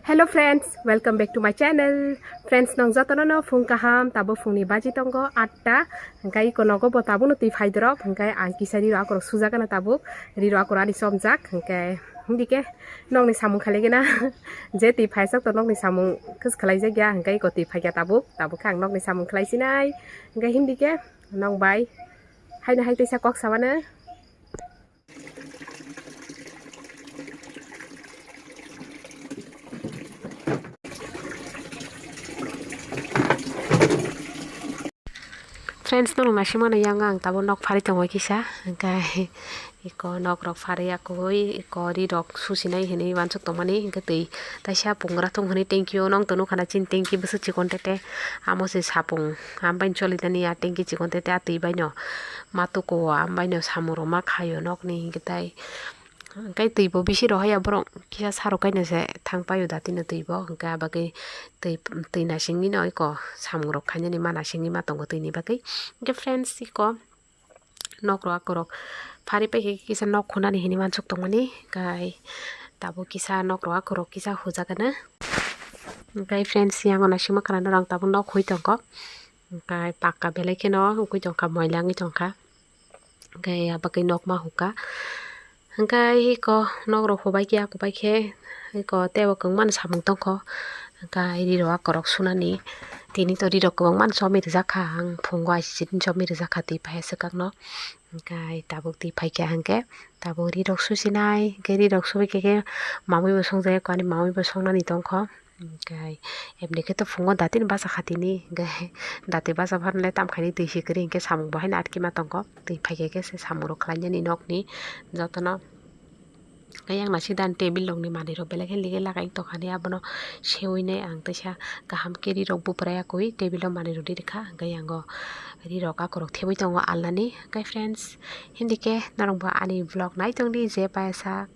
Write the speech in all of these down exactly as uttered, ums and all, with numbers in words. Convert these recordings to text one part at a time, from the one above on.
Hello friends, welcome back to my channel. Friends, nong jotono no phung kaham, tabuk phungni baji tongo atta. Hingkai iko nogo bo tabukno twi phaidorok, hingkai ang kisa riro akorok sujakgana tabuk, riro akorok ani chomjak, hingkai hindike nokni samung khalaigena. Je twi phaijak to nokni samung khis khalaijak ya, hingkai iko twi phaikya tabuk, tabuk khe ang nokni samung khalaisinai, hingkai hindike nong bai haino hai teisa kok samano. Friends, norok naisingmano yang ang tabuk nok phari tongo kisa, hingkai iko nok rok phari yakui iko ri rok susinai hinui uansuk tongmani, hingke twi taisa pungra thung hinui tanki o nong tong nukha na chini tanki bwswk chikon tete, amo se sapung ambai choli tani a tanki chikon tete a twi bai no. Ma tuku o ambai no samung rok ma khaio nokni hingke tai. Hingke twi bo bisi rohaya borok kisa sarok kaino se thang paio datino twi bo hingke abagwi twi twi nasingwi no iko samung rok khainani ma nasingwi ma tongo twini bagwi. Hingke friends iko nok rok akorok phari paikhe kisa nok khunani hinui uansuk tongmani hingke tabuk kisa nok rok akorok kisa hujakgana. Hingke friends yango naisingma khwlai norok ang tabuk nok hui tongkho. Hingke pakka belai kheno wngwi tongkha, moila wngwi tongkha. Hingke abagwi nok ma hukha. Hingke iko nok rok hubai khe, akubai khe iko teibo kwbangma samung tongkho. Hingke ri rok akorok sunani. Tini to ri rok kwbangma chomi rijak kha. Ang phungo aisisiri chomi rijak kha twi phaiya swkang no. Hingke tabuk twi phaikha hingke tabuk ri rok susinai. Hingke ri rok subai khe khe mamwi bo songjakya, ani mamwi bo songnani tongkho. Hingke emni khe to phungo datino bachakha tini, hingke dati bacha phanle tamkhaini twi si kwrwi hingke samung bo haino atkima tongo. Twi phaikhe khe se samung rok khlainani nokni jotono. Hingke yang naisik dan table rokni manwi rok belai khe ligi lagai tongkha ni abono sewinai ang teisa kaham khe ri rok bupra yakui table o manwi rwdi rikha. Hingke yango ri rok akorok thebwi tongo alnani. Hingke friends, hindike norok bo ani vlog nai tongdi je paisa.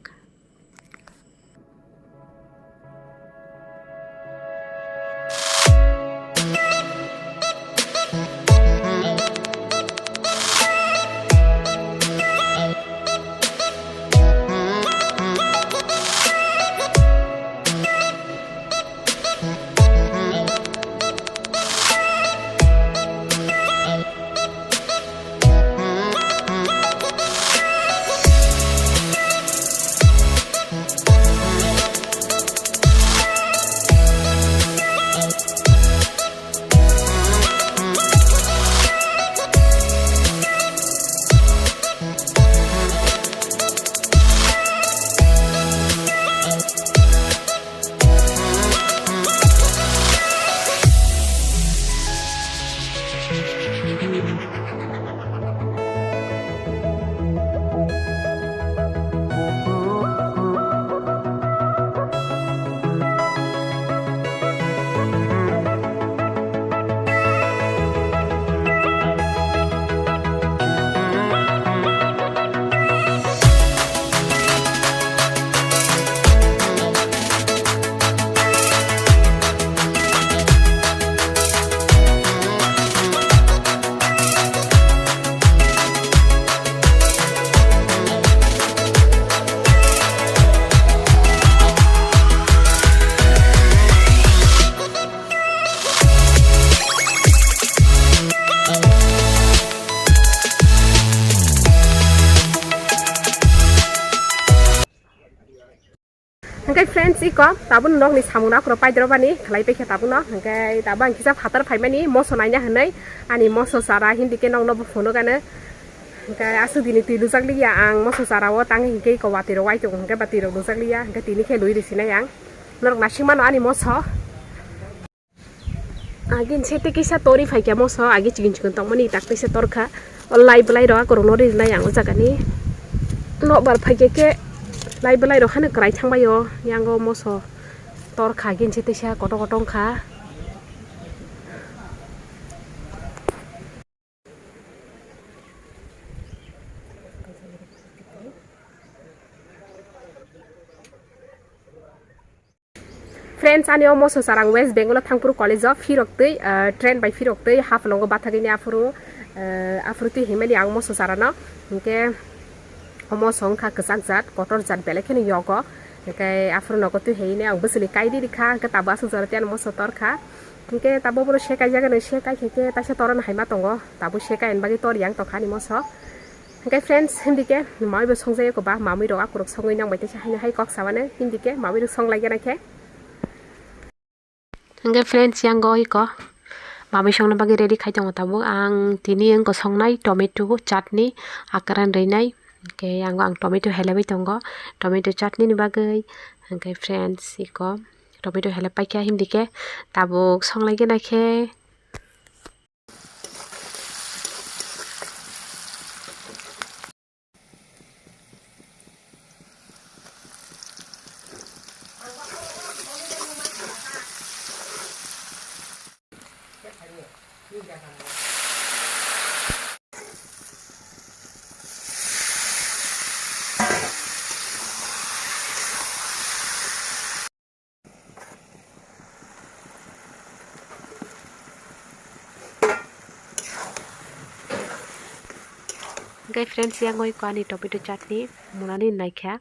Hingke friends, iko tabukno nokni samung rok rok paidrobani khlai paikha tabukno. Hingke tabuk ang kisa phatar phaimani moso naina hinui ani moso chara hindike nokno bo phunukgano. Hingke aswk dini twi lujak liya ang moso chara o tangwi hingke iko watwi rok waitung hingke ba twi rok lujak liya hingke tini khe lui rwsinai ang. Norok naisingmano ani moso. Agin sete kisa tori phaikya moso, agi chikon chikon tongmani tak teisa torkha. O lai belai rok akorokno rinai ang o jagani. Nokbar phaikya khe lai belai rok hano kwrai thangbaio, yango moso torkha, agin sete teisa kotor kotor wngkha. Friends, ani o moso chara ang West Bengal o thangphuru college o phirok twi, ah, train bai phirok twi Haflong o bathagini aphuru, ah, aphuru twi himani ang moso chara no. Hinkhe o moso wngkha kwchak jat, kotor jat belai kheno yogo. Hingke aphuru nogo twi haino ang bwswli kai di kha, hingke tabuk aswk jora tei ani moso tor kha. Hingke tabuk bono se kaijak, se kai khe khe taisa torano hai ma tongo, tabuk se kai bagwi tor yang tongkha ani moso. Hingke friends, himdi khe mamwi bo songjak eko ba, mamwi rok akurok songwi nang bai teisa haino hai kok samani, himdi khe mamwi rok song lai gana khe. Hingke friends, yango iko mamwi songna bagwi ready khai tongo tabuk. Ang tini wngkha songnai tomato chutney, akran rwnai. Hingke yango ang tomato helebwi tongo, tomato chutney ni bagwi. Hingke friends, iko tomato helep paikha, himdi khe tabuk songlai gana khe. Hingke friends, yango iko ani tomato chutney munani naikha.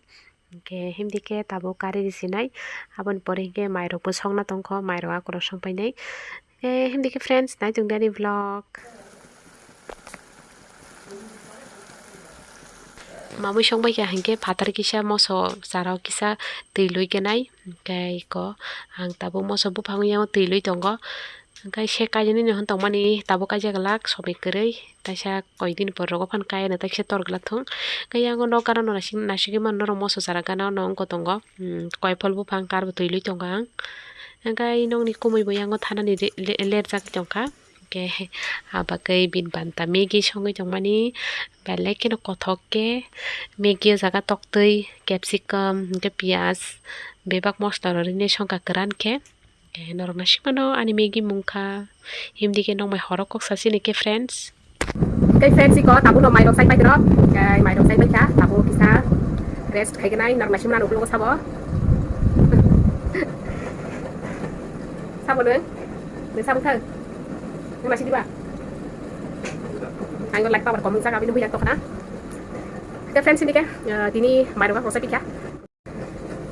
Hingke himdi khe tabuk kari risinai. Aboni pore hingke mairok bo songna tongkho, mairok akurok songpainai. Hingke himdi khe friends, naitung di ani vlog. Mamwi songbaikha hingke phatar kisa moso chara o kisa twi lui kenai. Hingke iko ang tabuk moso buphang yango twi lui tongo. Hingke se kainwi nini hwn tongmani tabuk kaijak glak somoi kwrwi, kaisa koi din pore rogo phan kaya no tekse tor glak thung. Hingke yango nok gana no naising naisingwi mano norok moso chara gana no wngkha tongo. Hmm, koiphol buphang karbo twi lui tongo ang. Hingke nokni kumui bo yango thanani re-, le-, lerjak tongkha. Hingke abagwi bini banta Maggi songwi tongmani belai kheno kothok khe Maggi o jaga toktwi, capsicum, hingke piyaj, bebak moso rok rinwi songkha kwran khe. Hingke norok naisingmano ani Maggi mungkha, himdi khe nokmai horo kok sasini khe friends. Tei friends, iko tabukno mairok chai paitwrok, tei mairok chai paikha, tabuk kisa rest khaiganai, norok naisingmano uklogo sabo. Sabo nwng? Nwng sabo thang? Nwng naising diba? Ang like power kom wngkha, abini builak tokha na. Tei friends, himdi khe, eh, tini mairok chai paikha.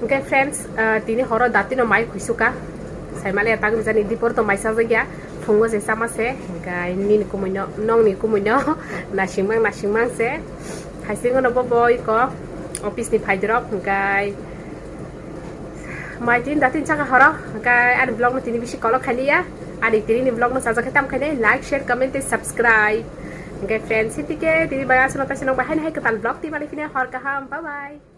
Hingke friends, ah, tini horo datino mai khuisuka. Saimale tang bijani dipor to mai sajagya. Phungo je sama se. Hingke nini kumuino, nongni kumuino. Nasingmang, nasingmang se. Haisingo no bo boi ko. Office ni phaidrok. Hingke mai tin datin chaka horo. Hingke ani vlog no tini bisi kolok khaliya. Ani tini ni vlog no sajak khe tam khaine like, share, comment tei subscribe. Hingke friends, hitike tini bai aswk no taisano bai haino hai kwtal vlog twi mani phine hor kaham. Bye bye.